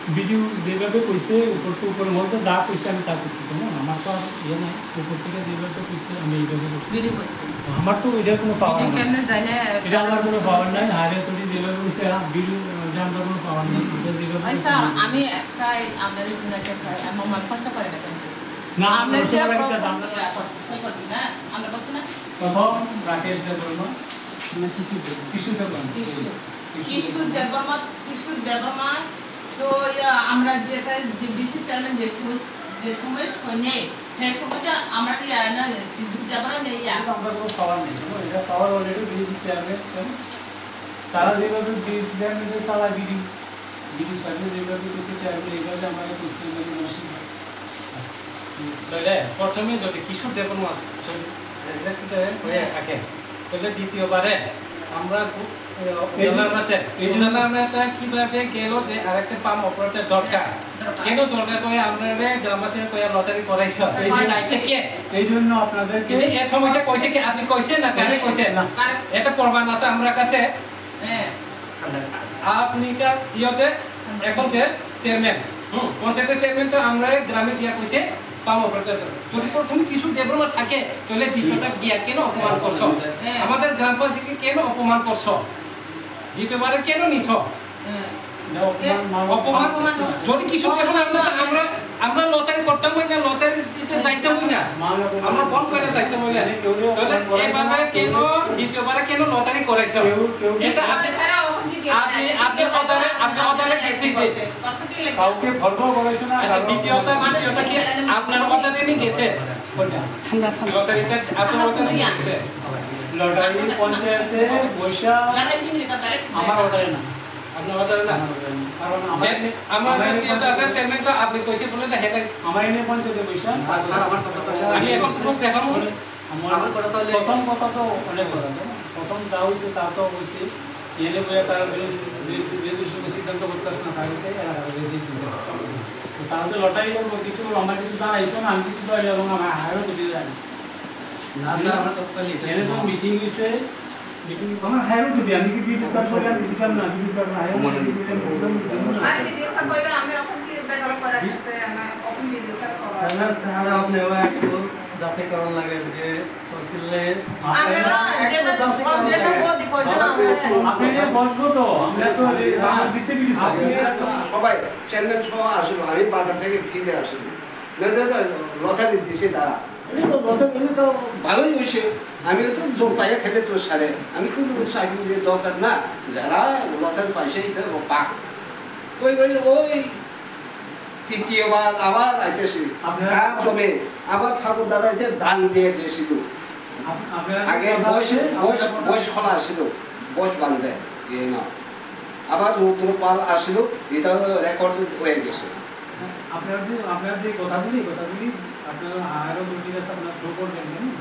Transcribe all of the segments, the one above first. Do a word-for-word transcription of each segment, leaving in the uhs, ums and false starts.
ভিডিও যেভাবে কইছে, উপর তো উপর মধ্যে যা কইছে আমি তা করছি, কেন? আমার তো আর ইয়ে নাই, উপর থেকে যেভাবে কইছে আমি এইভাবে করছি। ভিডিও কইছে। আমার তো এটার কোনো পাওয়ার ভিডিও নাই। কেমনে জানে? এটা আমার কোনো পাওয়ার নাই। হায়ার অথরিটি যেভাবে কইছে, হ্যাঁ, ভিডিও, এটা আমার কোনো পাওয়ার নাই। এটা যেভাবে ওই কইছে স্যার, আমি আমি একটাই আপনাদের জিজ্ঞাসা চাই, আমি মন কষ্ট করে না কিন্তু। না, আমরা কষ্ট যে করার একটা প্রথম জানতে ইয়া করছি, সই করছি না? আমরা বলছি না? প্রথম রাকেশ দেববর্মা, না, কিশোর দেববর্মা। কিশোর দেববর্মা। কিশোর। কিশোর দেববর্মা, কিশোর দেববর্মা। তো ইয়া, আমরা যেটা যে ডিসি চেয়ারম্যান যে সময়, যে সময় সই নেই, সেই সময় তো আমরা ইয়া না, কিশোর দেববর্মা নেই ইয়া। এটা আমরা কোনো পাওয়ার নেই, বুঝলো? এটা পাওয়ার অলরেডি ডিসি চেয়ারম্যান, তারা যেভাবে ডিসি চেয়ারম্যান চালায় ভিডিও, ভিডিও সার্ভে যেভাবে করছে, চেয়ারম্যান এইভাবে আমাকে করছে, মানে মানসিক। তাহলে প্রথমে যদি কিশোর দেববর্মা যদি রেজিস্ট্রেশন হয়ে হ্যাঁ। থাকে, তাহলে দ্বিতীয়বারে আমরা গু-, আহ, এই যে, উজালার মাঠে, এই যে, উজালার মাঠে কিভাবে গেল যে আরেকটা পাম্প অপারেটর দরকার? হ্যাঁ, দরকার। কেন দরকার করে আমরা রে গ্রামবাসীরা কইয়া লটারি করাইছ? এই যে করাইছে। দায়িত্ব কে? এই জন্য আপনাদেরকে কিন্তু এ সময়টা কইছে কি, আপনি কইছেন না কারে কইছেন? না। কারে? এটা প্রমাণ আছে আমার কাছে। হ্যাঁ। আপনি কা-, ইয়েতে এখন যে চেয়ারম্যান, হুম, পঞ্চায়েতের চেয়ারম্যান তো আমরা গ্রামে গিয়া কইছে, পাম্প অপারেটর। যদি প্রথম কিছু ডেভেলপমেন্ট থাকে, তাহলে দ্বিতীয়টা গিয়া কেন অপমান করছো? হ্যাঁ। আমাদের গ্রামবাসীকে কেন অপমান করছো? দ্বিতীয়বারে কেন নিছো? হ্যাঁ। অপমান, অপমান। যদি কিছু অপমান কেবল আমরা তো, আমরা, আমরা লটারি করতাম না, লটারি দিতে যাইতাম না। আমরা বন্ধ করে যাইতাম না। তাহলে এভাবে কেন দ্বিতীয়বারে কেন লটারি করাইছো? কেউ, কেউ এটা আপনি, ছাড়া অখন কি আপনি, আপনি অর্ডারে, আপনি অর্ডারে গেছেন যে। কাউকে ভরপাও করাইছো না, আচ্ছা, কারণ দ্বিতীয়টা, দ্বিতীয়টা কি আপনার অর্ডারে নিয়ে গেছে? কোনটা? লটারিটা আপনার অর্ডারে নিয়ে গেছে? লটারি পঞ্চায়েতে বৈশা আমার অর্ডারে না। আপনার কথা না? আমার কথা না। কারণ আমার যে, এনে, আমার আমার এনে ইয়ে তো আছে, পঞ্চায়েতে চেয়ারম্যান তো আপনি কইছে বলে না, হেনে। আমার এনে পঞ্চায়েতে বৈশা। না, স্যার, আমার কথা তো আমি এখন প্রুফ দেখাবো। আমার আমার কথা তো লে- প্রথম কথা তো অনেক কথা, তাই না? প্রথম যা হইছে তা তো হইছে। এনে বইয়া তার যে, যে, যে দৃশ্যকে সিদ্ধান্ত করতে আসে না, তার হইছে এলাকার বেশি দিতে। তো তার হচ্ছে লটারি করবো, কিছু আমার কিছু জানাইছো না, আমি কিছু তো এলাকা আমার আরো তো দিয়ে জানি। না, স্যার, আমার কথা তো লেট এনে তো হইছে। মিটিং হইছে, আমার হায়ার তো বিয়া, আমি কি বিদ্যুৎ স্যার বলে আমি বিদ্যুৎ স্যার না, বিদ্যুৎ স্যার না, হায়ার তো বিদ্যুৎ স্যার বলে আমি বিদ্যুৎ স্যার না। আর বিদ্যুৎ স্যার বলে আমরা এখন কি বেতন করা জি? যাচ্ছে, আমরা এখন বিদ্যুৎ স্যার করা। তাহলে স্যার, আপনি ও একটু যাচাই করা লাগে যে তহসিলে আমরা তো একটু যেটা, যাচাই করা যেটা লাগে। বলতে কয়জন আছে? আপনি নিয়ে বসবো তো, আমরা তো এই, আমার দিছে বিদ্যুৎ স্যার। আপনি সবাই চেয়ারম্যান সহ আসলো, আমি বাজার থেকে ফিরে আসলো। না, না, না, লটারি দিছে তারা। এটা তো লটারি, এটা তো ভালোই হয়েছে। আমি তো জোর পাইয়া খেলে তো সারে। আমি কিন্তু চাকরি যে দরকার না। যারা লটারি পাইছে, এটা পাক। ওই, ওই, ওই তৃতীয়বার আবার আইতেছে। আপনারা তার জমি আবার ঠাকুর দাদা এটা দান দিয়ে দিয়েছিল। আপ-, আপনারা আগে কথা বয়স, হচ্ছে, বয়স, আপনারা বয়স খোলা ছিল, বয়স বান্ধে, এই না। আবার রুদ্রপাল আসলো, এটা রেকর্ড হয়ে গেছে। আপনার যে, আপনার যে কথাগুলি, কথাগুলি আপনার হায়ার অথরিটির কাছে আপনারা থ্রো করবেন, জানেন?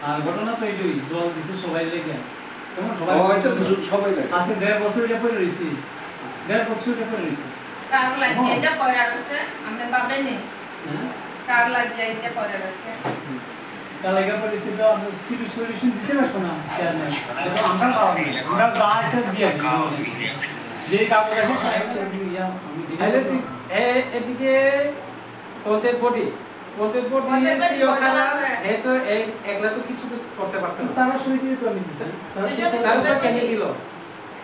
আর ঘটনা তো এটাই, জল দিছে সবাই লেগে। কেমন সবাই ও, হয়তো লেগে। জু-, সবাই লেগে। আজকে দেড় বছর এটা পড়ে রয়েছে। দেড় বছর এটা পড়ে রয়েছে। কার লাগে ও। এটা পড়ে রয়েছে, আমরা ভাবে নেই। হ্যাঁ? কার লাগে এটা পড়ে রয়েছে। হুম। তার লাগে পড়ে রয়েছে তো আমরা সিটি সলিউশন দিতে পারছে না, চেয়ারম্যান। এখন আমরা পাওয়া নেই। আমরা যা আছে দিয়ে দিই। যে কাগজ আছে, সব তাহলে তুই এ-, এদিকে পঞ্চায়েত বডি, পঞ্চায়েত বডি পঞ্চায়েত বডি ইয়ে কয়জন ছাড়া আছে? এ তো এক-, একলা তো কিছু করতে পারতো না। তারা সই দিয়ে তো আমি দিতাম। তারা সই ছাড়া তারা সই কেন দিল?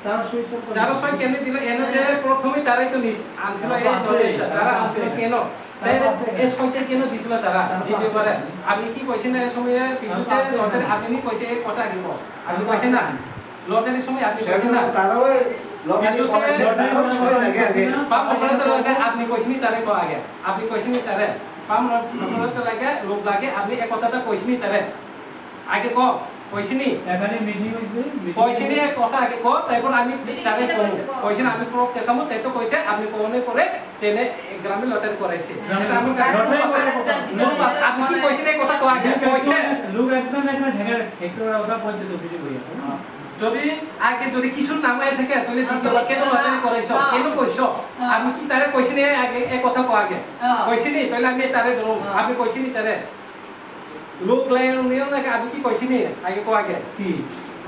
তারা সই ছাড়া তো তারা সই কেন দিল? এনে যে প্রথমে তারাই তো নিস-, আনছিল এই তারা দলে, আছে। তারা আনছিল কেন? তারা তাই আছে। এই সইটা কেন দিছিল তারা? তারা দ্বিতীয়বারে আছে। আপনি কি কইছেন না এই সময়ে পিছু তারা আছে। আপনি নি কইছে এই কথা আগে কও। আপনি কইছেন না? লটারির সময় আপনি সেটা কইছেন না? তারা ওই লটারি কিন্তু সে করেছে, লটারি তারা ওই সময় লাগে আগে। পাম অপারেটর লাগে, আপনি কইছেন তারে কো আগে। আপনি কইছেন তারে। পাম অপারেটর লাগে, লোক লাগে, আপনি এক কথাটা কইছেন তারে। আগে কো, কইছেন নি? এখানে মিটিং হইছে, মিটিং কইছেন নি হইছে। এক কথা আগে কো, তারপর আমি মিটিং তারে হইছে, কো। কইছে কো। কইছেন আমি প্রুফ দেখামু, তাই তো কইছে, আপনি কোনে করে তেনে গ্রামে লটারি করাইছে। গ্রামে এটা আমার কাছে লটারি প্রুফ আছে। করাইছে। প্রুফ আছে। আপনি কি কইছেন এই কথা কো আগে? লোক কইছেন। একজন, লোক একজন এখানে ঠেকা, ঠেকা ওরা পঞ্চায়েত অফিসে বইয়া। হ্যাঁ। যদি আগে যদি কিছু নামাই থাকে, তাহলে দ্বিতীয়বার কেন লটারি করাইছো? হ্যাঁ। কেন কইছো? হ্যাঁ। আমি কি তারে কইছি নি আগে? এ কথা কো আগে। হ্যাঁ। কইছি নি? তাহলে আমি তারে ধরো। হ্যাঁ। আপনি কইছি নি তারে? লোক লাইন নিয়ম নাকি আমি কি কইছি নি? আগে কো আগে। কি?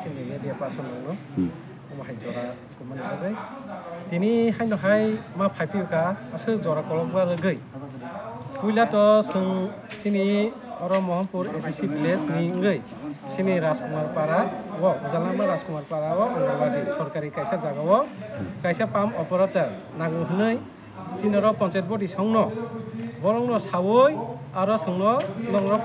chini media person rokno. Hmm. Omo hai jora kumani bagwi. Tini haino hai ma phai phiyokha, aswk jora kolokma rwgwi. Puila to chwng chini oro Mohanpur A D C village ni wngwi chini Rajkumar Para o, Ujalama Rajkumar Para o Anganwadi sorkari kaisa jaga o kaisa pump operator nango hwnwi chini oro panchayat body songno borokno sawi aro chwngno norok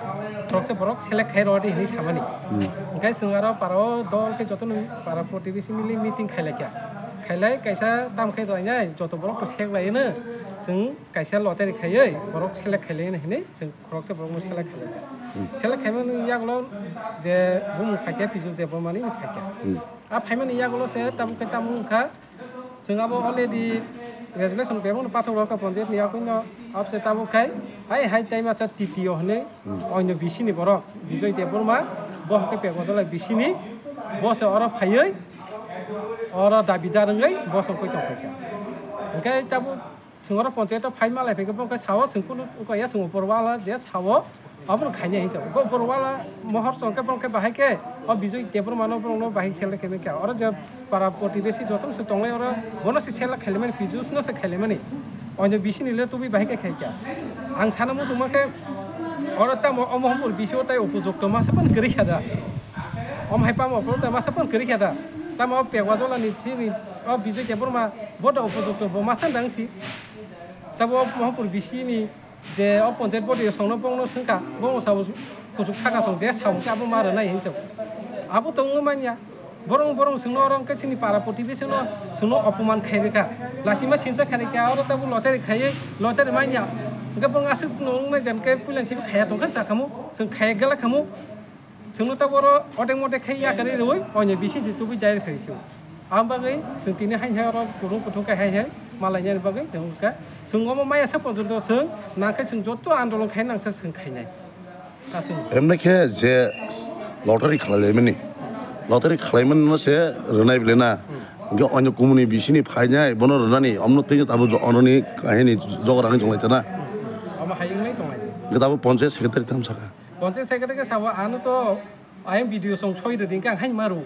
khoroksa borok select khai rwdi hwnwi samani. Hmm. Hwnkhe chwng aro para o dol khe jotono para protibesi mili meeting khailaikha. Khailai kaisa tam khai rwlainai joto borok to sek laino chwng kaisa lottery khaiwi borok select khailaino hwnwi chwng khoroksa borokno select khailaikha. Hmm. Select khaimani yagulo je bumung phaikha Piju Debbarmani phaikha. Hmm. A phaimani yagulo se tamo khe tamo wngkha. Chwng abo already Resolution bebakno pathok rokha ponjayat ni yakuino abse tabuk khai hai hai taima cha T T O hwnwi oino B C ni borok Bijoy Debbarma bo hwnkhe Pekbajala B C ni bo se oro phaiwi oro dabidar wngwi bo se wngwi tongphaikha. Hwnkhe tabuk chwng oro ponjayat o phai malai phaikhe bo hwnkhe sao chwng kunu wngkha ya chwng upor wala je sao Obono khainai hinsa. Go borok wala mohor song khe borok khe bahai khe o Bijoy Debbarma no borok no bahai sele khe kha. Oro je para protibesi joto se tonglai oro bono se sele khaile mani pijus no se khaile mani. Oino B C ni le tubui bahai khe khai kha. Ang sana muchung ma khe oro tamo omo hopor B C o tai upojukto masa pan kwrwi kha da. Om hai pamo opor tai masa pan kwrwi kha da. Tamo Pekbajala ni chini o Bijoy Debbarma boda upojukto bo masa dang si. Tabo mohor B C ni je o ponjayat body songno bongno swngkha, bongno sabo kuchuk saka song je sabo khe abo ma rwnai hinwi sabo. Abo to wngwi manya. Borong borong chwngno oro hwnkhe chini para protibesi no chwngno opoman khai rwkha. Lasima sinsa khai rwkha, oro tabuk lottery khaiwi lottery manya. Hwnkhe bong aswk no wngnai jan khe puila simi khaya tongkha chakhamu, chwng khaya gela khamu. Chwngno tabuk oro odek modek khai yakarwi rwui oino B C se tubui direct phai khe. Ang bagwi chwng tini hai hai oro kutung kutung khe hai hai malainani bagwi chwng kha. Chwng omo maya sa porjonto chwng nangkhe chwng joto andolon khai nangsa chwng khainai. Aswk. Emne khe je lottery khlailaimani, lottery khlaimani no se rwnai bile na. Hwnkhe oino kumuni B C ni phainai bono rwnani omno twi tabuk jo-, ononi kahini jogorang jonglaitana. Omo hai wngnai tonglai. Hwnkhe tabuk ponjayat secretary tam sakha. Ponjayat secretary khe sabo ano to ayang B D O song soi rwdi hwnkhe ang hai ma rw.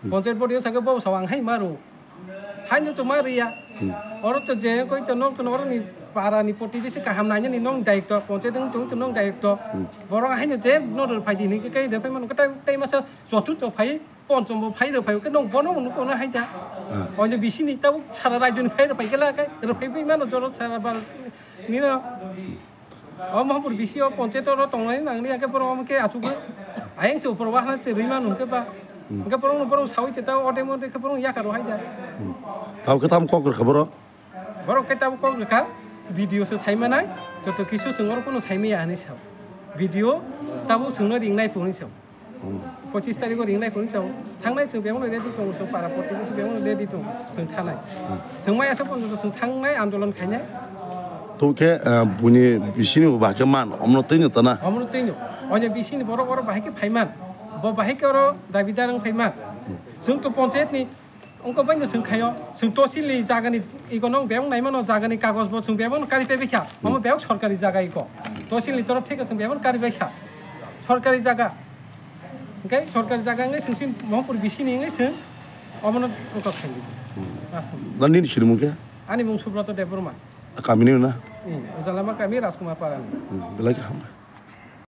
Ponjayat body o sakhe bo sao ang hai ma rw. Haino to ma riya. Oro to je koi to nok to oro ni para ni protibesi kaham nainani nong daityo, ponjayat wng tong to nong daityo. Borok haino je no rw phai di hinwi khe kai rw phai mano khe tai, tai masa choturtho phai, ponchom bo phai rw phai khe nong bono nuk ono hai da. Oino B C ni tabuk sara rajyo ni phai rw phai khe la khe rw phai bai mano joro sara bar nino. O Mohampurbisi o ponchayat oro tongnai nangni hwnkhe borok omo khe achugwi ayang se upor wahana se rwi manu hwnkhe ba. Hwnkhe borokno borok sawi se ta o time o khe borok yakar o hai da. Tamo khe tamo kok rwkha borok? Borok khe tamo kok rwkha, B D O se saimanai, joto kisu chwng oro kunu saimaya hinwi sao. B D O tabuk chwngno ringnai phunwi sao. Pochis tarikh o ringnai phunwi sao. Thangnai chwng bebakno ready tongo, chwng para protibesi bebakno ready tongo, chwng thanai. Chwng maya se ponjo chwng thangnai andolon khainai. To khe, ah, buini bisini bo bahai khe man, omno twi no tana. Omno twi no. Oino bisini borok oro bahai khe phaiman. Bo bahai khe oro dabidar wng phaiman. Chwng to ponchayat ni wngkha bai no chwng khaio. Chwng tosil ni jaga ni iko nong bebak naimano jaga ni kagoj bo chwng bebak no kari pebekha. Omo bebak sorkari jaga iko. Tosil ni torof theke chwng bebak no kari baikha. Sorkari jaga. Hwnkhe sorkari jaga wngwi chwng chini Mohampurbisi ni wngwi chwng omono wngkha khainai. Aswk. Da nini sinimung khe? Ani mung Subroto Debbarma. Kami ni na? Ujalama kami Rajkumar Para ni. Hmm, belai khe hambai.